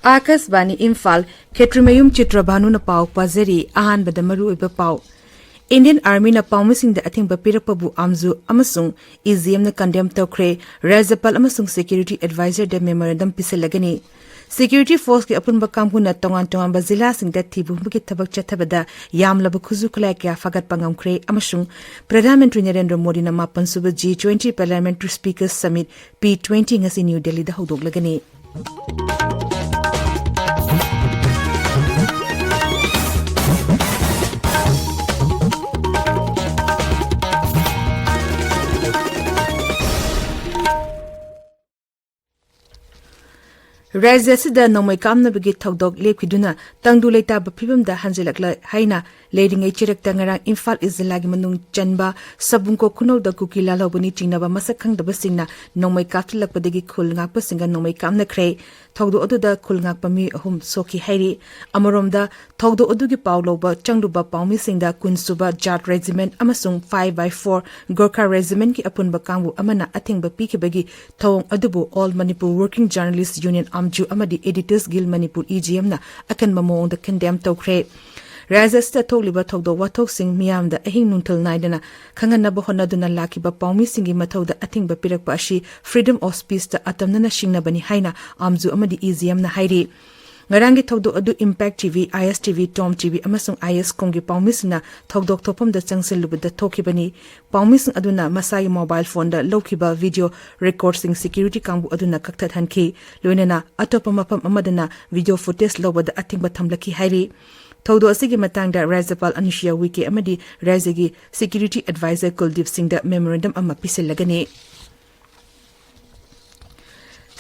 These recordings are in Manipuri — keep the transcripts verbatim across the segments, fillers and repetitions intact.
ꯑꯥꯀꯥꯁꯕꯥꯅꯤ ꯏꯝꯐꯥꯜ, ꯈꯦꯇ꯭ꯔꯤꯃꯌꯨꯝ ꯆꯤꯇ꯭ꯔꯚꯥꯅꯨꯅ ꯄꯥꯎ ꯄꯥꯖꯔꯤ꯫ ꯑꯍꯥꯟꯕꯗ ꯃꯔꯨꯑꯣꯏꯕ ꯄꯥꯎ꯫ Indian Armyꯅ ꯄꯥꯎꯃꯤꯁꯤꯡꯗ ꯑꯊꯤꯡꯕ ꯄꯤꯔꯛꯄꯕꯨ ꯑꯥꯝꯖꯨ ꯑꯃꯁꯨꯡ ꯏꯖꯤꯑꯦꯝꯅ condemn ꯇꯧꯈ꯭ꯔꯦ꯫ ꯔꯥꯖ꯭ꯌꯄꯥꯜ ꯑꯃꯁꯨꯡ security adviserꯗ memorandum ꯄꯤꯁꯤꯜꯂꯒꯅꯤ꯫ Security forceꯀꯤ ꯑꯄꯨꯟꯕ ꯀꯥꯡꯕꯨꯅ ꯇꯣꯉꯥꯟ ꯇꯣꯉꯥꯟꯕ ꯖꯤꯂꯥꯁꯤꯡꯗ ꯊꯤꯕ ꯍꯨꯝꯕꯒꯤ ꯊꯕꯛ ꯆꯠꯊꯕꯗ ꯌꯥꯝꯂꯕ ꯈꯨꯠꯁꯨ ꯈꯨꯠꯂꯥꯏ ꯀꯌꯥ ꯐꯥꯒꯠꯄ ꯉꯝꯈ꯭ꯔꯦ ꯑꯃꯁꯨꯡ ꯄ꯭ꯔꯙꯥꯟ ꯃꯟꯇ꯭ꯔꯤ ꯅꯔꯦꯟꯗ꯭ꯔ ꯃꯣꯗꯤꯅ ꯃꯥꯄꯟ ꯁꯨꯕ G twenty Parliamentary Speakers Summit, P twenty, ꯉꯁꯤ ꯅ꯭ꯌꯨ ꯗꯦꯜꯂꯤꯗ ꯍꯧꯗꯣꯛꯂꯒꯅꯤ꯫ ꯔꯥꯖ꯭ꯌ ꯑꯁꯤꯗ ꯅꯣꯡꯃꯩ ꯀꯥꯞꯅꯕꯒꯤ ꯊꯧꯗꯣꯛ ꯂꯦꯞꯈꯤꯗꯨꯅ ꯇꯪꯗꯨ ꯂꯩꯇꯥꯕ ꯐꯤꯕꯝꯗ ꯍꯟꯖꯤꯜꯂꯛꯂꯦ ꯍꯥꯏꯅ ꯂꯩꯔꯤꯉꯩ ꯆꯩꯔꯛꯇ ꯉꯔꯥꯡ ꯏꯝꯐꯥꯜ ꯏꯁ ꯖꯤꯂꯥꯒꯤ ꯃꯅꯨꯡ ꯆꯟꯕ ꯁꯕꯨꯡꯀꯣ ꯈꯨꯅꯧꯗ ꯀꯨꯀꯤ ꯂꯥꯜꯍꯧꯕꯅꯤ ꯆꯤꯡꯅꯕ ꯃꯁꯛ ꯈꯪꯗꯕꯁꯤꯡꯅ ꯅꯣꯡꯃꯩ ꯀꯥꯞꯁꯤꯜꯂꯛꯄꯗꯒꯤ ꯈꯨꯜ ꯉꯥꯛꯄꯁꯤꯡꯒ ꯅꯣꯡꯃꯩ ꯀꯥꯞꯅꯈ꯭ꯔꯦ꯫ ꯊꯧꯗꯣꯛ ꯑꯗꯨꯗ ꯈꯨꯜ ꯉꯥꯛꯄ ꯃꯤꯑꯣꯏ ꯑꯍꯨꯝ ꯁꯣꯛꯈꯤ ꯍꯥꯏꯔꯤ꯫ ꯑꯃꯔꯣꯝꯗ, ꯊꯧꯗꯣꯛ ꯑꯗꯨꯒꯤ ꯄꯥꯎ ꯂꯧꯕ ꯆꯪꯂꯨꯕ ꯄꯥꯎꯃꯤꯁꯤꯡꯗ ꯀꯨꯟ ꯁꯨꯕ ꯖꯥꯠ ꯔꯦꯖꯤꯃꯦꯟꯠ ꯑꯃꯁꯨꯡ five by four ꯒꯣꯔꯈꯥ ꯔꯦꯖꯤꯃꯦꯟꯠꯀꯤ ꯑꯄꯨꯟꯕ ꯀꯥꯡꯕꯨ ꯑꯃꯅ ꯑꯊꯤꯡꯕ ꯄꯤꯈꯤꯕꯒꯤ ꯊꯧꯑꯣꯡ ꯑꯗꯨꯕꯨ All Manipur Working Journalist Union, ꯑꯥꯝꯖꯨ, ꯑꯃꯗꯤ Editors Guild Manipur, E G ꯑꯦꯝꯅ ꯑꯀꯟꯕ ꯃꯑꯣꯡꯗ condemn ꯇꯧꯈ꯭ꯔꯦ꯫ ꯔꯥꯖ꯭ꯌ ꯑꯁꯤꯗ ꯊꯣꯛꯂꯤꯕ ꯊꯧꯗꯣꯛ ꯋꯥꯊꯣꯛꯁꯤꯡ ꯃꯤꯌꯥꯝꯗ ꯑꯍꯤꯡ ꯅꯨꯡꯊꯤꯜ ꯅꯥꯏꯗꯅ ꯈꯪꯍꯟꯅꯕ ꯍꯣꯠꯅꯗꯨꯅ ꯂꯥꯛꯈꯤꯕ ꯄꯥꯎꯃꯤꯁꯤꯡꯒꯤ ꯃꯊꯧꯗ ꯑꯊꯤꯡꯕ ꯄꯤꯔꯛꯄ ꯑꯁꯤ freedom of speechꯇ ꯑꯇꯝꯅꯅ ꯁꯤꯡꯅꯕꯅꯤ ꯍꯥꯏꯅ ꯑꯥꯝꯖꯨ ꯑꯃꯗꯤ ꯏ ꯖꯤ ꯑꯦꯝꯅ ꯍꯥꯏꯔꯤ꯫ ꯉꯔꯥꯡꯒꯤ ꯊꯧꯗꯣꯛ ꯑꯗꯨ Impact ꯇꯤ ꯚꯤ, ꯑꯥꯏ ꯑꯦꯁ ꯇꯤ ꯚꯤ, ꯇꯣꯝ ꯇꯤ ꯚꯤ ꯑꯃꯁꯨꯡ ꯑꯥꯏ ꯑꯦꯁ ꯀꯣꯝꯒꯤ ꯄꯥꯎꯃꯤꯁꯤꯡꯅ ꯊꯧꯗꯣꯛ ꯊꯣꯛꯐꯝꯗ ꯆꯪꯁꯤꯜꯂꯨꯕꯗ ꯊꯣꯛꯈꯤꯕꯅꯤ꯫ ꯄꯥꯎꯃꯤꯁꯤꯡ ꯑꯗꯨꯅ ꯃꯁꯥꯒꯤ mobile phoneꯗ ꯂꯧꯈꯤꯕ video recordꯁꯤꯡ security ꯀꯥꯡꯕꯨ ꯑꯗꯨꯅ ꯀꯛꯊꯠꯍꯟꯈꯤ꯫ ꯂꯣꯏꯅꯅ ꯑꯇꯣꯞꯄ ꯃꯐꯝ ꯑꯃꯗꯅ video footage ꯂꯧꯕꯗ ꯑꯊꯤꯡꯕ ꯊꯝꯂꯛꯈꯤ ꯍꯥꯏꯔꯤ꯫ ꯊꯧꯗꯣꯛ ꯑꯁꯤꯒꯤ ꯃꯇꯥꯡꯗ ꯔꯥꯖ꯭ꯌꯄꯥꯜ ꯑꯅꯨꯁꯨꯏꯌꯥ ꯎꯏꯀꯦ ꯑꯃꯗꯤ ꯔꯥꯖ꯭ꯌꯒꯤ security adviser ꯀꯨꯜꯗꯤꯞ ꯁꯤꯡꯗ memorandum ꯑꯃ ꯄꯤꯁꯤꯜꯂꯒꯅꯤ꯫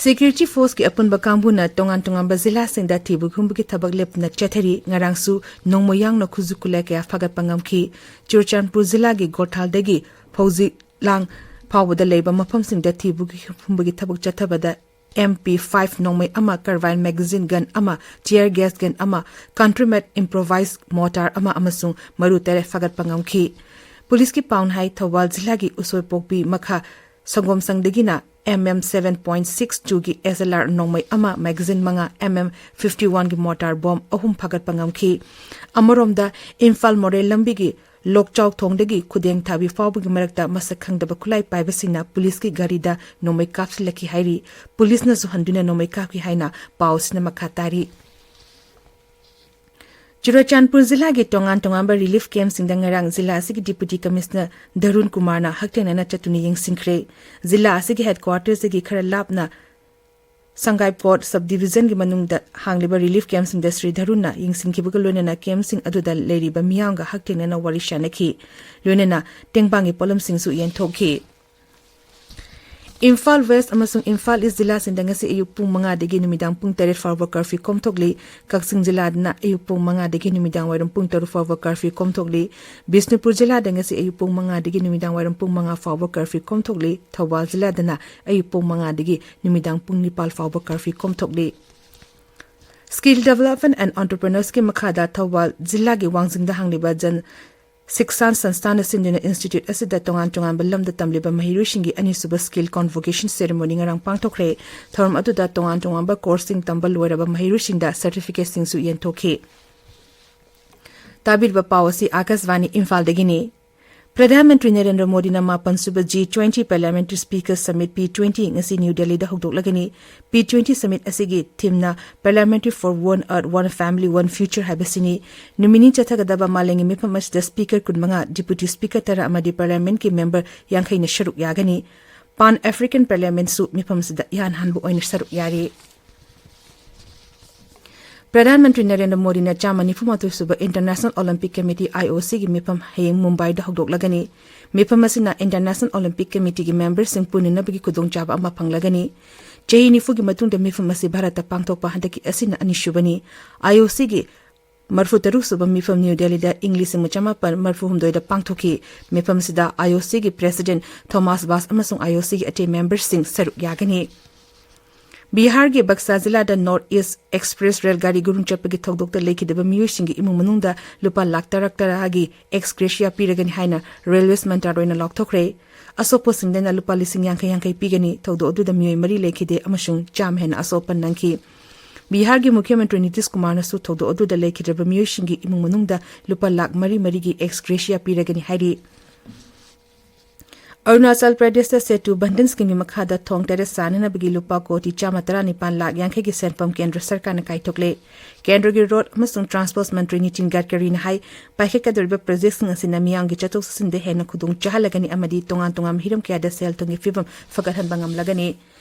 Security forceꯀꯤ ꯑꯄꯨꯟꯕ ꯀꯥꯡꯕꯨꯅ ꯇꯣꯉꯥꯟ ꯇꯣꯉꯥꯟꯕ ꯖꯤꯂꯥꯁꯤꯡꯗ ꯊꯤꯕ ꯍꯨꯝꯕꯒꯤ ꯊꯕꯛ ꯂꯦꯞꯇꯅ ꯆꯠꯊꯔꯤ꯫ ꯉꯔꯥꯡꯁꯨ ꯅꯣꯡꯃꯩ ꯌꯥꯎꯅ ꯈꯨꯠꯁꯨ ꯈꯨꯠꯂꯥꯏ ꯀꯌꯥ ꯐꯥꯒꯠꯄ ꯉꯝꯈꯤ꯫ ꯆꯨꯔꯆꯥꯟꯄꯨꯔ ꯖꯤꯂꯥꯒꯤ ꯒꯣꯊꯥꯜꯗꯒꯤ ꯐꯧꯖꯤꯂꯥꯡ ꯐꯥꯎꯕꯗ ꯂꯩꯕ ꯃꯐꯝꯁꯤꯡꯗ ꯊꯤꯕ ꯍꯨꯝꯕꯒꯤ ꯊꯕꯛ ꯆꯠꯊꯕꯗ M P five ꯅꯣꯡꯃꯩ ꯑꯃ, carbine magazine gun ꯑꯃ, tear gas gun ꯑꯃ, country made improvised mortar ꯑꯃ ꯑꯃꯁꯨꯡ ꯃꯔꯨ ꯇꯔꯦꯠ ꯐꯥꯒꯠꯄ ꯉꯝꯈꯤ꯫ ꯄꯨꯂꯤꯁꯀꯤ ꯄꯥꯎꯅ ꯍꯥꯏ, ꯊꯧꯕꯥꯜ ꯖꯤꯂꯥꯒꯤ ꯎꯁꯣꯏꯄꯣꯛꯄꯤ ꯃꯈꯥ ꯁꯪꯒꯣꯝꯁꯪꯗꯒꯤꯅ M M seven point six two ꯒꯤ S L R ꯅꯣꯡꯃꯩ ꯑꯃ, magazine ꯃꯉꯥ, M M fifty one ꯒꯤ mortar bomb ꯑꯍꯨꯝ ꯐꯥꯒꯠꯄ ꯉꯝꯈꯤ꯫ ꯑꯃꯔꯣꯝꯗ, ꯏꯝꯐꯥꯜ ꯃꯣꯔꯦ ꯂꯝꯕꯤꯒꯤ ꯂꯣꯛꯆꯥꯎ ꯊꯣꯡꯗꯒꯤ ꯈꯨꯗꯦꯡ ꯊꯥꯕꯤ ꯐꯥꯎꯕꯒꯤ ꯃꯔꯛꯇ ꯃꯁꯛ ꯈꯪꯗꯕ ꯈꯨꯠꯂꯥꯏ ꯄꯥꯏꯕꯁꯤꯡꯅ ꯄꯨꯂꯤꯁꯀꯤ ꯒꯥꯔꯤꯗ ꯅꯣꯡꯃꯩ ꯀꯥꯞꯁꯤꯜꯂꯛꯈꯤ ꯍꯥꯏꯔꯤ꯫ ꯄꯨꯂꯤꯁꯅꯁꯨ ꯍꯟꯗꯨꯅ ꯅꯣꯡꯃꯩ ꯀꯥꯞꯈꯤ ꯍꯥꯏꯅ ꯄꯥꯎꯁꯤꯅ ꯃꯈꯥ ꯇꯥꯔꯤ꯫ ꯆꯨꯔꯆꯥꯟꯄꯨꯔ ꯖꯤꯂꯥꯒꯤ ꯇꯣꯉꯥꯟ ꯇꯣꯉꯥꯟꯕ relief campꯁꯤꯡꯗ ꯉꯔꯥꯡ ꯖꯤꯂꯥ ꯑꯁꯤꯒꯤ Deputy Commissioner ꯙꯔꯨꯟ ꯀꯨꯃꯥꯔꯅ ꯍꯛꯊꯦꯡꯅꯅ ꯆꯠꯇꯨꯅ ꯌꯦꯡꯁꯤꯟꯈ꯭ꯔꯦ꯫ ꯖꯤꯂꯥ ꯑꯁꯤꯒꯤ headquartersꯗꯒꯤ ꯈꯔ ꯂꯥꯞꯅ ꯁꯪꯒꯥꯏꯄꯣꯠ sub divisionꯒꯤ ꯃꯅꯨꯡꯗ ꯍꯥꯡꯂꯤꯕ relief campꯁꯤꯡꯗ ꯁ꯭ꯔꯤ ꯙꯔꯨꯟꯅ ꯌꯦꯡꯁꯤꯟꯈꯤꯕꯒ ꯂꯣꯏꯅꯅ campꯁꯤꯡ ꯑꯗꯨꯗ ꯂꯩꯔꯤꯕ ꯃꯤꯌꯥꯝꯒ ꯍꯛꯊꯦꯡꯅꯅ ꯋꯥꯔꯤ ꯁꯥꯅꯈꯤ꯫ ꯂꯣꯏꯅꯅ ꯇꯦꯡꯕꯥꯡꯒꯤ ꯄꯣꯠꯂꯝꯁꯤꯡꯁꯨ ꯌꯦꯟꯊꯣꯛꯈꯤ꯫ ꯏꯝꯐꯥꯜ West ꯑꯃꯁꯨꯡ ꯏꯝꯐꯥꯜ East ꯖꯤꯂꯥꯁꯤꯡꯗ ꯉꯁꯤ ꯑꯌꯨꯛ ꯄꯨꯡ ꯃꯉꯥꯗꯒꯤ ꯅꯨꯃꯤꯗꯥꯡ ꯄꯨꯡ ꯇꯔꯦꯠ ꯐꯥꯎꯕ curfew ꯀꯣꯝꯊꯣꯛꯂꯤ꯫ ꯀꯛꯆꯤꯡ ꯖꯤꯂꯥꯗꯅ ꯑꯌꯨꯛ ꯄꯨꯡ ꯃꯉꯥꯗꯒꯤ ꯅꯨꯃꯤꯗꯥꯡ ꯋꯥꯏꯔꯝ ꯄꯨꯡ ꯇꯔꯨꯛ ꯐꯥꯎꯕ curfew ꯀꯣꯝꯊꯣꯛꯂꯤ꯫ ꯕꯤꯁꯅꯨꯄꯨꯔ ꯖꯤꯂꯥꯗ ꯉꯁꯤ ꯑꯌꯨꯛ ꯄꯨꯡ ꯃꯉꯥꯗꯒꯤ ꯅꯨꯃꯤꯗꯥꯡ ꯋꯥꯏꯔꯝ ꯄꯨꯡ ꯃꯉꯥ ꯐꯥꯎꯕ curfew ꯀꯣꯝꯊꯣꯛꯂꯤ꯫ ꯊꯧꯕꯥꯜ ꯖꯤꯂꯥꯗꯅ ꯑꯌꯨꯛ ꯄꯨꯡ ꯃꯉꯥꯗꯒꯤ ꯅꯨꯃꯤꯗꯥꯡ ꯄꯨꯡ ꯅꯤꯄꯥꯜ ꯐꯥꯎꯕ curfew ꯀꯣꯝꯊꯣꯛꯂꯤ꯫ Skill Development and Entrepreneursꯀꯤ ꯃꯈꯥꯗ ꯊꯧꯕꯥꯜ ꯖꯤꯂꯥꯒꯤ ꯋꯥꯡꯖꯤꯡꯗ ꯍꯥꯡꯂꯤꯕ ꯖꯟ ꯁꯤꯛꯁꯥꯟ ꯁꯪꯁꯊꯥꯟꯅ ꯁꯤꯟꯗꯨꯅ institute ꯑꯁꯤꯗ ꯇꯣꯉꯥꯟ ꯇꯣꯉꯥꯟꯕ ꯂꯝꯗ ꯇꯝꯂꯤꯕ ꯃꯍꯩꯔꯣꯏꯁꯤꯡꯒꯤ ꯑꯅꯤꯁꯨꯕ skill convocation ceremony ꯉꯔꯥꯡ ꯄꯥꯡꯊꯣꯛꯈ꯭ꯔꯦ꯫ ꯊꯧꯔꯝ ꯑꯗꯨꯗ ꯇꯣꯉꯥꯟ ꯇꯣꯉꯥꯟꯕ courseꯁꯤꯡ ꯇꯝꯕ ꯂꯣꯏꯔꯕ ꯃꯍꯩꯔꯣꯏꯁꯤꯡꯗ certificateꯁꯤꯡꯁꯨ ꯌꯦꯟꯊꯣꯛꯈꯤ꯫ ꯇꯥꯕꯤꯔꯤꯕ ꯄꯥꯎ ꯑꯁꯤ ꯑꯥꯀꯥꯁꯕꯥꯅꯤ ꯏꯝꯐꯥꯜꯗꯒꯤꯅꯤ꯫ ꯄ꯭ꯔꯙꯥꯟ ꯃꯟꯇ꯭ꯔꯤ ꯅꯔꯦꯟꯗ꯭ꯔ ꯃꯣꯗꯤꯅ ꯃꯥꯄꯟꯁꯨꯕ G twenty Parliamentary Speaker Summit P twenty ꯉꯁꯤ ꯅ꯭ꯌꯨ ꯗꯦꯜꯂꯤꯗ ꯍꯧꯗꯣꯛꯂꯒꯅꯤ꯫ P twenty summit ꯑꯁꯤꯒꯤ themeꯅ Parliamentary for One Earth, One Family, One Future ꯍꯥꯏꯕꯁꯤꯅꯤ꯫ ꯅꯨꯃꯤꯠ ꯅꯤꯅꯤ ꯆꯠꯊꯒꯗꯕ ꯃꯥꯂꯦꯝꯒꯤ ꯃꯤꯐꯝ ꯑꯁꯤꯗ speaker ꯀꯨꯟꯃꯉꯥ, deputy speaker ꯇꯔꯥ ꯑꯃꯗꯤ parliamentꯀꯤ member ꯌꯥꯡꯈꯩꯅ ꯁꯔꯨꯛ ꯌꯥꯒꯅꯤ꯫ Pan African Parliamentꯁꯨ ꯃꯤꯐꯝ ꯑꯁꯤꯗ ꯏꯍꯥꯟ ꯍꯥꯟꯕ ꯑꯣꯏꯅ ꯁꯔꯨꯛ ꯌꯥꯔꯤ꯫ ꯄ꯭ꯔꯙꯥꯟ ꯃꯟꯇ꯭ꯔꯤ ꯅꯔꯦꯟꯗ꯭ꯔ ꯃꯣꯗꯤꯅ ꯆꯥꯝꯃ ꯅꯤꯐꯨ ꯃꯥꯊꯣꯏ ꯁꯨꯕ International Olympic Committee, IOCꯒꯤ ꯃꯤꯐꯝ ꯍꯌꯦꯡ ꯃꯨꯝꯕꯥꯏꯗ ꯍꯧꯗꯣꯛꯂꯒꯅꯤ꯫ ꯃꯤꯐꯝ ꯑꯁꯤꯅ International Olympic Committeeꯒꯤ memberꯁꯤꯡ ꯄꯨꯟꯅꯅꯕꯒꯤ ꯈꯨꯗꯣꯡꯆꯥꯕ ꯑꯃ ꯐꯪꯂꯒꯅꯤ꯫ ꯆꯍꯤ ꯅꯤꯐꯨꯒꯤ ꯃꯇꯨꯡꯗ ꯃꯤꯐꯝ ꯑꯁꯤ ꯚꯥꯔꯠꯇ ꯄꯥꯡꯊꯣꯛꯄ ꯍꯟꯗꯛꯀꯤ ꯑꯁꯤꯅ ꯑꯅꯤꯁꯨꯕꯅꯤ꯫ IOCꯒꯤ ꯃꯔꯐꯨ ꯇꯔꯨꯛ ꯁꯨꯕ ꯃꯤꯐꯝ ꯅ꯭ꯌꯨ ꯗꯦꯜꯂꯤꯗ ꯏꯪ ꯂꯤꯁꯤꯡ ꯑꯃ ꯆꯃꯥꯄꯟ ꯃꯔꯐꯨ ꯍꯨꯝꯗꯣꯏꯗ ꯄꯥꯡꯊꯣꯛꯈꯤ꯫ ꯃꯤꯐꯝꯁꯤꯗ IOCꯒꯤ President Thomas Bach ꯑꯃꯁꯨꯡ IOCꯒꯤ ꯑꯇꯩ memberꯁꯤꯡ ꯁꯔꯨꯛ ꯌꯥꯒꯅꯤ꯫ ꯕꯤꯍꯥꯔꯒꯤ ꯕꯛꯁꯥ ꯖꯤꯂꯥꯗ North East Express ꯔꯦꯜ ꯒꯥꯔꯤ ꯒꯨꯔꯨꯡ ꯆꯠꯄꯒꯤ ꯊꯧꯗꯣꯛꯇ ꯂꯩꯈꯤꯗꯕ ꯃꯤꯑꯣꯏꯁꯤꯡꯒꯤ ꯏꯃꯨꯡ ꯃꯅꯨꯡꯗ ꯂꯨꯄꯥ ꯂꯥꯈ ꯇꯔꯥ ꯇꯔꯥꯒꯤ ex gratia ꯄꯤꯔꯒꯅꯤ ꯍꯥꯏꯅ Railways ꯃꯟꯇ꯭ꯔꯥꯂꯣꯏꯅ ꯂꯥꯎꯊꯣꯛꯈ꯭ꯔꯦ꯫ ꯑꯁꯣꯛꯄꯁꯤꯡꯗꯅ ꯂꯨꯄꯥ ꯂꯤꯁꯤꯡ ꯌꯥꯡꯈꯩ ꯌꯥꯡꯈꯩ ꯄꯤꯒꯅꯤ꯫ ꯊꯧꯗꯣꯛ ꯑꯗꯨꯗ ꯃꯤꯑꯣꯏ ꯃꯔꯤ ꯂꯩꯈꯤꯗꯦ ꯑꯃꯁꯨꯡ ꯆꯥꯝꯃ ꯍꯦꯟꯅ ꯑꯁꯣꯛ ꯑꯄꯟ ꯅꯪꯈꯤ꯫ ꯕꯤꯍꯥꯔꯒꯤ ꯃꯨꯈ꯭ꯌ ꯃꯟꯇ꯭ꯔꯤ ꯅꯤꯇꯤꯁ ꯀꯨꯃꯥꯔꯅꯁꯨ ꯊꯧꯗꯣꯛ ꯑꯗꯨꯗ ꯂꯩꯈꯤꯗ꯭ꯔꯕ ꯃꯤꯑꯣꯏꯁꯤꯡꯒꯤ ꯏꯃꯨꯡ ꯃꯅꯨꯡꯗ ꯂꯨꯄꯥ ꯂꯥꯈ ꯃꯔꯤ ꯃꯔꯤꯒꯤ ꯑꯦꯛꯁ ꯒ꯭ꯔꯦꯁꯤꯌꯥ ꯄꯤꯔꯒꯅꯤ ꯍꯥꯏꯔꯤ꯫ ꯑꯔꯨꯅꯥꯆꯜ ꯄ꯭ꯔꯗꯦꯁꯇ ꯁꯦꯇꯨ ꯕꯟꯙꯟ ꯁ꯭ꯀꯤꯝꯒꯤ ꯃꯈꯥꯗ ꯊꯣꯡ ꯇꯔꯦꯠ ꯁꯥꯅꯅꯕꯒꯤ ꯂꯨꯄꯥ ꯀꯣꯇꯤ ꯆꯥꯝꯃ ꯇꯔꯥꯅꯤꯄꯥꯟ ꯂꯥꯈ ꯌꯥꯡꯈꯩꯒꯤ ꯁꯦꯟꯐꯝ ꯀꯦꯟꯗ꯭ꯔ ꯁꯔꯀꯥꯔꯅ ꯀꯥꯏꯊꯣꯛꯂꯦ꯫ ꯀꯦꯟꯗ꯭ꯔꯒꯤ ꯔꯣꯗ ꯑꯃꯁꯨꯡ ꯇ꯭ꯔꯥꯟꯁꯄꯣꯔꯠ ꯃꯟꯇ꯭ꯔꯤ ꯅꯤꯇꯤꯟ ꯒꯗꯀꯔꯤꯅ ꯍꯥꯏ, ꯄꯥꯏꯈꯠꯀꯗꯧꯔꯤꯕ ꯄ꯭ꯔꯣꯖꯦꯛꯁꯤꯡ ꯑꯁꯤꯅ ꯃꯤꯌꯥꯝꯒꯤ ꯆꯠꯊꯣꯛ ꯆꯠꯁꯤꯟꯗ ꯍꯦꯟꯅ ꯈꯨꯗꯣꯡ ꯆꯥꯍꯜꯂꯒꯅꯤ ꯑꯃꯗꯤ ꯇꯣꯉꯥꯟ ꯇꯣꯉꯥꯟꯕ ꯍꯤꯔꯝ ꯀꯌꯥꯗ ꯁꯦꯜ ꯊꯨꯝꯒꯤ ꯐꯤꯕꯝ ꯐꯒꯠꯍꯟꯕ ꯉꯝꯂꯒꯅꯤ꯫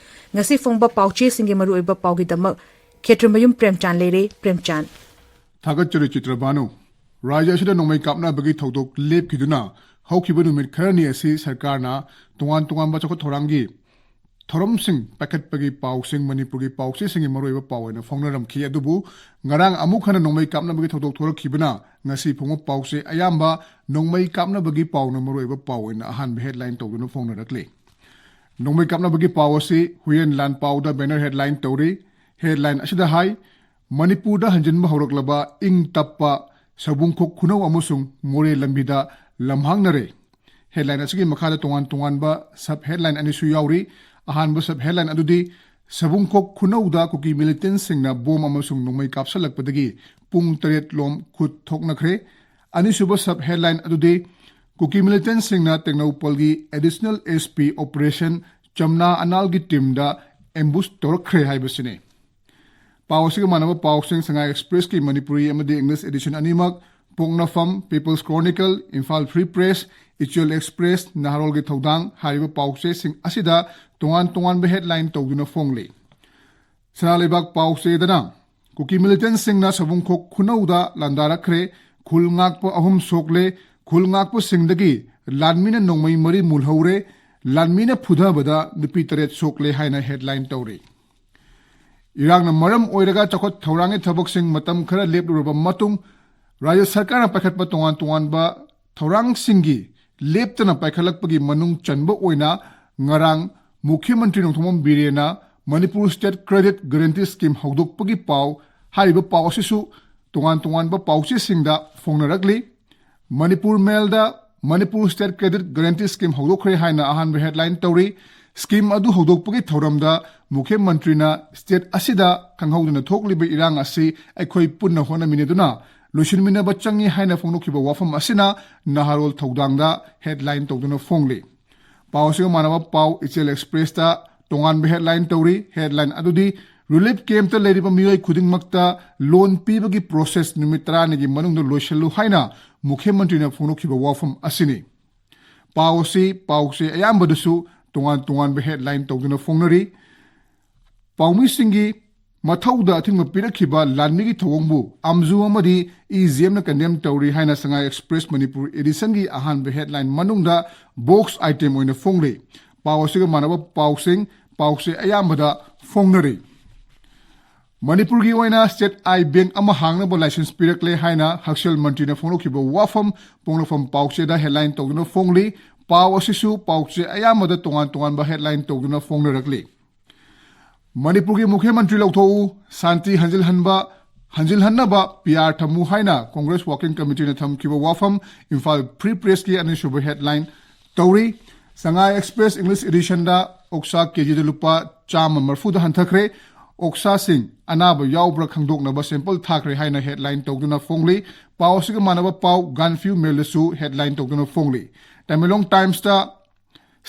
ꯉꯁꯤ ꯐꯣꯡꯕ ꯄꯥꯎꯆꯦꯁꯤꯡꯒꯤ ꯃꯔꯨꯑꯣꯏꯕ ꯄꯥꯎꯒꯤꯗꯃꯛ ꯈꯦꯇ꯭ꯔꯃꯌꯨꯝ ꯄ꯭ꯔꯦꯝꯆꯥꯟ ꯂꯩꯔꯦ꯫ ꯄ꯭ꯔꯦꯝꯆꯥꯟ꯫ ꯊꯥꯒꯠꯆꯔꯤ ꯆꯤꯇ꯭ꯔꯕꯥꯅꯨ꯫ ꯔꯥꯖ꯭ꯌ ꯑꯁꯤꯗ ꯅꯣꯡꯃꯩ ꯀꯥꯞꯅꯕꯒꯤ ꯊꯧꯗꯣꯛ ꯂꯦꯞꯈꯤꯗꯨꯅ ꯍꯧꯈꯤꯕ ꯅꯨꯃꯤꯠ ꯈꯔꯅꯤ ꯑꯁꯤ ꯁꯔꯀꯥꯔꯅ ꯇꯣꯉꯥꯟ ꯇꯣꯉꯥꯟꯕ ꯆꯥꯎꯈꯠ ꯊꯧꯔꯥꯡꯒꯤ ꯊꯧꯔꯝꯁꯤꯡ ꯄꯥꯏꯈꯠꯄꯒꯤ ꯄꯥꯎꯁꯤꯡ ꯃꯅꯤꯄꯨꯔꯒꯤ ꯄꯥꯎꯆꯦꯁꯤꯡꯒꯤ ꯃꯔꯨꯑꯣꯏꯕ ꯄꯥꯎ ꯑꯣꯏꯅ ꯐꯣꯡꯅꯔꯝꯈꯤ꯫ ꯑꯗꯨꯕꯨ ꯉꯔꯥꯡ ꯑꯃꯨꯛ ꯍꯟꯅ ꯅꯣꯡꯃꯩ ꯀꯥꯞꯅꯕꯒꯤ ꯊꯧꯗꯣꯛ ꯊꯣꯛꯂꯛꯈꯤꯕꯅ ꯉꯁꯤ ꯐꯣꯡꯕ ꯄꯥꯎꯆꯦ ꯑꯌꯥꯝꯕ ꯅꯣꯡꯃꯩ ꯀꯥꯞꯅꯕꯒꯤ ꯄꯥꯎꯅ ꯃꯔꯨꯑꯣꯏꯕ ꯄꯥꯎ ꯑꯣꯏꯅ ꯑꯍꯥꯟꯕ ꯍꯦꯗꯂꯥꯏꯟ ꯇꯧꯗꯨꯅ ꯐꯣꯡꯅꯔꯛꯂꯤ꯫ ꯅꯣꯡꯃꯩ ꯀꯥꯞꯅꯕꯒꯤ ꯄꯥꯎ ꯑꯁꯤ ꯍꯨꯌꯦꯟ ꯂꯥꯟ ꯄꯥꯎꯗ ꯕꯦꯅꯔ ꯍꯦꯗꯂꯥꯏꯟ ꯇꯧꯔꯤ꯫ ꯍꯦꯗꯂꯥꯏꯟ ꯑꯁꯤꯗ ꯍꯥꯏ, ꯃꯅꯤꯄꯨꯔꯗ ꯍꯟꯖꯤꯟꯕ ꯍꯧꯔꯛꯂꯕ ꯏꯪ ꯇꯞꯄ ꯁꯕꯨꯡꯈꯣꯛ ꯈꯨꯅꯧ ꯑꯃꯁꯨꯡ ꯃꯣꯔꯦ ꯂꯝꯕꯤꯗ ꯂꯝꯍꯥꯡꯅꯔꯦ꯫ ꯍꯦꯗꯂꯥꯏꯟ ꯑꯁꯤꯒꯤ ꯃꯈꯥꯗ ꯇꯣꯉꯥꯟ ꯇꯣꯉꯥꯟꯕ ꯁꯕ ꯍꯦꯗꯂꯥꯏꯟ ꯑꯅꯤꯁꯨ ꯌꯥꯎꯔꯤ꯫ ꯑꯍꯥꯟꯕ ꯁꯕ ꯍꯦꯗꯂꯥꯏꯟ ꯑꯗꯨꯗꯤ ꯁꯕꯨꯡꯈꯣꯛ ꯈꯨꯅꯧꯗ ꯀꯨꯀꯤ ꯃꯤꯂꯤꯇꯦꯟꯁꯤꯡꯅ ꯕꯣꯝ ꯑꯃꯁꯨꯡ ꯅꯣꯡꯃꯩ ꯀꯥꯞꯁꯤꯜꯂꯛꯄꯗꯒꯤ ꯄꯨꯡ ꯇꯔꯦꯠ ꯂꯣꯝ ꯈꯨꯠ ꯊꯣꯛꯅꯈ꯭ꯔꯦ꯫ ꯑꯅꯤꯁꯨꯕ ꯁꯕ ꯍꯦꯗꯂꯥꯏꯟ ꯑꯗꯨꯗꯤ ꯀꯨꯀꯤ ꯃꯤꯂꯤꯇꯦꯟꯁꯤꯡꯅ ꯇꯦꯡꯅꯧꯄꯜꯒꯤ ꯑꯦꯗꯤꯁꯅꯦꯜ ꯑꯦꯁ ꯄꯤ ꯑꯣꯄꯔꯦꯁꯟ ꯆꯝꯅꯥ ꯑꯅꯥꯜꯒꯤ ꯇꯤꯝꯗ ꯑꯦꯝꯕꯨꯁ ꯇꯧꯔꯛꯈ꯭ꯔꯦ ꯍꯥꯏꯕꯁꯤꯅꯤ꯫ ꯄꯥꯎ ꯑꯁꯤꯒ ꯃꯥꯟꯅꯕ ꯄꯥꯎꯁꯤꯡ ꯁꯉꯥꯏ ꯑꯦꯛꯁꯄ꯭ꯔꯦꯁꯀꯤ ꯃꯅꯤꯄꯨꯔꯤ ꯑꯃꯗꯤ ꯏꯪꯂꯤꯁ ꯑꯦꯗꯤꯁꯟ ꯑꯅꯤꯃꯛ, ꯄꯣꯛꯅꯐꯝ, peoples chronicle, Imphal free press, ꯏꯆꯦꯜ ꯑꯦꯛꯁꯄ꯭ꯔꯦꯁ, ꯅꯍꯥꯔꯣꯜꯒꯤ ꯊꯧꯗꯥꯡ ꯍꯥꯏꯔꯤꯕ ꯄꯥꯎꯆꯦꯁꯤꯡ ꯑꯁꯤꯗ ꯇꯣꯉꯥꯟ ꯇꯣꯉꯥꯟꯕ ꯍꯦꯗꯂꯥꯏꯟ ꯇꯧꯗꯨꯅ ꯐꯣꯡꯂꯤ꯫ ꯁꯅꯥ ꯂꯩꯕꯥꯛ ꯄꯥꯎꯆꯦꯗꯅ ꯀꯨꯀꯤ ꯃꯤꯂꯤꯇꯦꯟꯁꯤꯡꯅ ꯁꯕꯨꯡꯈꯣꯛ ꯈꯨꯅꯧꯗ ꯂꯥꯟꯗꯥꯔꯛꯈ꯭ꯔꯦ, ꯈꯨꯜ ꯉꯥꯛꯄ ꯑꯍꯨꯝ ꯁꯣꯛꯂꯦ, ꯈꯨꯜ ꯉꯥꯛꯄꯁꯤꯡꯗꯒꯤ ꯂꯥꯟꯃꯤꯅ ꯅꯣꯡꯃꯩ ꯃꯔꯤ ꯃꯨꯜꯍꯧꯔꯦ, ꯂꯥꯟꯃꯤꯅ ꯐꯨꯊꯕꯗ ꯅꯨꯄꯤ ꯇꯔꯦꯠ ꯁꯣꯛꯂꯦ ꯍꯥꯏꯅ ꯍꯦꯗꯂꯥꯏꯟ ꯇꯧꯔꯤ꯫ ꯏꯔꯥꯡꯅ ꯃꯔꯝ ꯑꯣꯏꯔꯒ ꯆꯥꯎꯈꯠ ꯊꯧꯔꯥꯡꯒꯤ ꯊꯕꯛꯁꯤꯡ ꯃꯇꯝ ꯈꯔ ꯂꯦꯞꯂꯨꯔꯕ ꯃꯇꯨꯡ, ꯔꯥꯖ꯭ꯌ ꯁꯔꯀꯥꯔꯅ ꯄꯥꯏꯈꯠꯄ ꯇꯣꯉꯥꯟ ꯇꯣꯉꯥꯟꯕ ꯊꯧꯔꯥꯡꯁꯤꯡꯒꯤ ꯂꯦꯞꯇꯅ ꯄꯥꯏꯈꯠꯂꯛꯄꯒꯤ ꯃꯅꯨꯡ ꯆꯟꯕ ꯑꯣꯏꯅ ꯉꯔꯥꯡ ꯃꯨꯈ꯭ꯌ ꯃꯟꯇ꯭ꯔꯤ ꯅꯣꯡꯊꯣꯝꯕꯝ ꯕꯤꯔꯦꯟꯅ Manipur state credit guarantee scheme ꯍꯧꯗꯣꯛꯄꯒꯤ ꯄꯥꯎ, ꯍꯥꯏꯔꯤꯕ ꯄꯥꯎ ꯑꯁꯤꯁꯨ ꯇꯣꯉꯥꯟ ꯇꯣꯉꯥꯟꯕ ꯄꯥꯎꯆꯦꯁꯤꯡꯗ ꯐꯣꯡꯅꯔꯛꯂꯤ꯫ Manipur ꯃꯦꯜꯗ Manipur State Credit Guarantee Scheme ꯍꯧꯗꯣꯛꯈ꯭ꯔꯦ ꯍꯥꯏꯅ ꯑꯍꯥꯟꯕ headline ꯇꯧꯔꯤ꯫ Scheme ꯑꯗꯨ ꯍꯧꯗꯣꯛꯄꯒꯤ ꯊꯧꯔꯝꯗ ꯃꯨꯈ꯭ꯌ ꯃꯟꯇ꯭ꯔꯤꯅ state ꯑꯁꯤꯗ ꯈꯪꯍꯧꯗꯅ ꯊꯣꯛꯂꯤꯕ ꯏꯔꯥꯡ ꯑꯁꯤ ꯑꯩꯈꯣꯏ ꯄꯨꯟꯅ ꯍꯣꯠꯅꯃꯤꯟꯅꯗꯨꯅ ꯂꯣꯏꯁꯤꯟꯃꯤꯟꯅꯕ ꯆꯪꯏ ꯍꯥꯏꯅ ꯐꯣꯡꯗꯣꯛꯈꯤꯕ ꯋꯥꯐꯝ ꯑꯁꯤꯅ ꯅꯍꯥꯔꯣꯜ ꯊꯧꯗꯥꯡꯗ headline ꯇꯧꯗꯨꯅ ꯐꯣꯡꯂꯤ꯫ ꯄꯥꯎ ꯑꯁꯤꯒ ꯃꯥꯟꯅꯕ ꯄꯥꯎ ꯏꯆꯦꯜ Expressꯇ ꯇꯣꯉꯥꯟꯕ headline ꯇꯧꯔꯤ꯫ Headline ꯑꯗꯨꯗꯤ relief campꯇ ꯂꯩꯔꯤꯕ ꯃꯤꯑꯣꯏ ꯈꯨꯗꯤꯡꯃꯛꯇ loan ꯄꯤꯕꯒꯤ process ꯅꯨꯃꯤꯠ ꯇꯔꯥꯅꯤꯒꯤ ꯃꯅꯨꯡꯗ ꯂꯣꯏꯁꯤꯜꯂꯨ ꯍꯥꯏꯅ ꯃꯨꯈ꯭ꯌ ꯃꯟꯇ꯭ꯔꯤꯅ ꯐꯣꯡꯗꯣꯛꯈꯤꯕ ꯋꯥꯐꯝ ꯑꯁꯤꯅꯤ꯫ ꯄꯥꯎ ꯑꯁꯤ ꯄꯥꯎꯆꯦ ꯑꯌꯥꯝꯕꯗꯁꯨ ꯇꯣꯉꯥꯟ ꯇꯣꯉꯥꯟꯕ headline ꯇꯧꯗꯨꯅ ꯐꯣꯡꯅꯔꯤ꯫ ꯄꯥꯎꯃꯤꯁꯤꯡꯒꯤ ꯃꯊꯧꯗ ꯑꯊꯤꯡꯕ ꯄꯤꯔꯛꯈꯤꯕ ꯂꯥꯟꯃꯤꯒꯤ ꯊꯧꯑꯣꯡꯕꯨ ꯑꯥꯝꯖꯨ ꯑꯃꯗꯤ EGMꯅ condemn ꯇꯧꯔꯤ ꯍꯥꯏꯅ ꯁꯉꯥꯏ Express ꯃꯅꯤꯄꯨꯔ editionꯒꯤ ꯑꯍꯥꯟꯕ headline ꯃꯅꯨꯡꯗ box item ꯑꯣꯏꯅ ꯐꯣꯡꯂꯤ꯫ ꯄꯥꯎ ꯑꯁꯤꯒ ꯃꯥꯟꯅꯕ ꯄꯥꯎꯁꯤꯡ ꯄꯥꯎꯆꯦ ꯑꯌꯥꯝꯕꯗ ꯐꯣꯡꯅꯔꯤ꯫ ꯃꯅꯤꯄꯨꯔꯒꯤ ꯑꯣꯏꯅ State I Bank ꯑꯃ ꯍꯥꯡꯅꯕ license ꯄꯤꯔꯛꯂꯦ ꯍꯥꯏꯅ ꯍꯛꯁꯦꯜ ꯃꯟꯇ꯭ꯔꯤꯅ ꯐꯣꯡꯗꯣꯛꯈꯤꯕ ꯋꯥꯐꯝ ꯄꯣꯛꯅꯐꯝ ꯄꯥꯎꯆꯦꯗ headline ꯇꯧꯗꯨꯅ ꯐꯣꯡꯂꯤ꯫ ꯄꯥꯎ ꯑꯁꯤꯁꯨ ꯄꯥꯎꯆꯦ ꯑꯌꯥꯝꯕꯗ ꯇꯣꯉꯥꯟ ꯇꯣꯉꯥꯟꯕ headline ꯇꯧꯗꯨꯅ ꯐꯣꯡꯅꯔꯛꯂꯤ꯫ ꯃꯅꯤꯄꯨꯔꯒꯤ ꯃꯨꯈ꯭ꯌ ꯃꯟꯇ꯭ꯔꯤ ꯂꯧꯊꯣꯛꯎ, ꯁꯥꯟꯇꯤ ꯍꯟꯖꯤꯜꯍꯟꯕ, ꯍꯟꯖꯤꯜꯍꯟꯅꯕ PR ꯊꯝꯃꯨ ꯍꯥꯏꯅ Congress Working Committeeꯅ ꯊꯝꯈꯤꯕ ꯋꯥꯐꯝ ꯏꯝꯐꯥꯜ Free Pressꯀꯤ ꯑꯅꯤꯁꯨꯕ headline ꯇꯧꯔꯤ꯫ ꯁꯉꯥꯏ Express English editionꯗ ꯑꯣꯛꯁꯥ KGꯗ ꯂꯨꯄꯥ ꯆꯥꯝꯃ ꯃꯔꯤꯐꯨꯗ ꯍꯟꯊꯈ꯭ꯔꯦ꯫ ꯑꯣꯛꯁꯥꯁꯤꯡ ꯑꯅꯥꯕ ꯌꯥꯎꯕ꯭ꯔꯥ ꯈꯪꯗꯣꯛꯅꯕ sample ꯊꯥꯈ꯭ꯔꯦ ꯍꯥꯏꯅ headline ꯇꯧꯗꯨꯅ ꯐꯣꯡꯂꯤ꯫ ꯄꯥꯎ ꯑꯁꯤꯒ ꯃꯥꯟꯅꯕ ꯄꯥꯎ Gaanphiu Mailꯗꯁꯨ headline ꯇꯧꯗꯨꯅ ꯐꯣꯡꯂꯤ꯫ Tamenglong Timesꯇ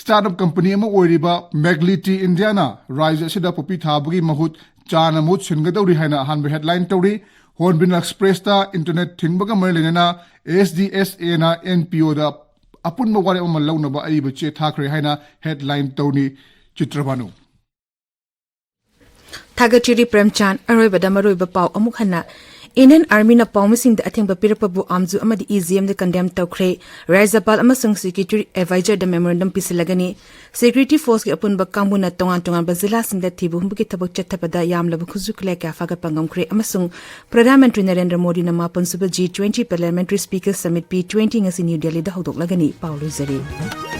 startup company ꯑꯃ ꯑꯣꯏꯔꯤꯕ Maglity Indiaꯅ ꯔꯥꯖ꯭ꯌ ꯑꯁꯤꯗ ꯄꯣꯄꯤ ꯊꯥꯕꯒꯤ ꯃꯍꯨꯠ ꯆꯥꯅ ꯃꯍꯨꯠ ꯁꯤꯟꯒꯗꯧꯔꯤ ꯍꯥꯏꯅ ꯑꯍꯥꯟꯕ headline ꯇꯧꯔꯤ꯫ Hornbill Expressꯇ internet ꯊꯤꯡꯕꯒ ꯃꯔꯤ ꯂꯩꯅꯅ SDSAꯅ NPOꯗ ꯑꯄꯨꯟꯕ ꯋꯥꯔꯦꯞ ꯑꯃ ꯂꯧꯅꯕ ꯑꯏꯕ ꯆꯦ ꯊꯥꯈ꯭ꯔꯦ ꯍꯥꯏꯅ headline ꯇꯧꯔꯤ꯫ ꯆꯤꯇ꯭ꯔꯕꯥꯅꯨ꯫ ꯊꯥꯒꯠꯆꯔꯤ ꯄ꯭ꯔꯦꯝꯆꯥꯟ꯫ ꯑꯔꯣꯏꯕꯗ ꯃꯔꯨꯑꯣꯏꯕ ꯄꯥꯎ ꯑꯃꯨꯛ ꯍꯟꯅ꯫ Indian Armyꯅ ꯄꯥꯎꯃꯤꯁꯤꯡꯗ ꯑꯊꯤꯡꯕ ꯄꯤꯔꯛꯄꯕꯨ ꯑꯥꯝꯖꯨ ꯑꯃꯗꯤ EGMꯗ condemn ꯇꯧꯈ꯭ꯔꯦ꯫ ꯔꯥꯖ꯭ꯌꯄꯥꯜ ꯑꯃꯁꯨꯡ Security Advisorꯗ memorandum ꯄꯤꯁꯤꯜꯂꯒꯅꯤ꯫ Security Forceꯀꯤ ꯑꯄꯨꯟꯕ ꯀꯥꯡꯕꯨꯅ ꯇꯣꯉꯥꯟ ꯇꯣꯉꯥꯟꯕ ꯖꯤꯂꯥꯁꯤꯡꯗ ꯊꯤꯕ ꯍꯨꯝꯕꯒꯤ ꯊꯕꯛ ꯆꯠꯊꯕꯗ ꯌꯥꯝꯂꯕ ꯈꯨꯠꯁꯨ ꯈꯨꯠꯂꯥꯏ ꯀꯌꯥ ꯐꯥꯒꯠꯄ ꯉꯝꯈ꯭ꯔꯦ ꯑꯃꯁꯨꯡ ꯄ꯭ꯔꯙꯥꯟ ꯃꯟꯇ꯭ꯔꯤ ꯅꯔꯦꯟꯗ꯭ꯔ ꯃꯣꯗꯤꯅ ꯃꯥꯄꯟꯁꯨꯕ G twenty Parliamentary Speakers Summit P twenty ꯉꯁꯤ ꯅ꯭ꯌꯨ ꯗꯦꯜꯂꯤꯗ ꯍꯧꯗꯣꯛꯂꯒꯅꯤ꯫ ꯄꯥꯎ ꯂꯣꯏꯖꯔꯦ꯫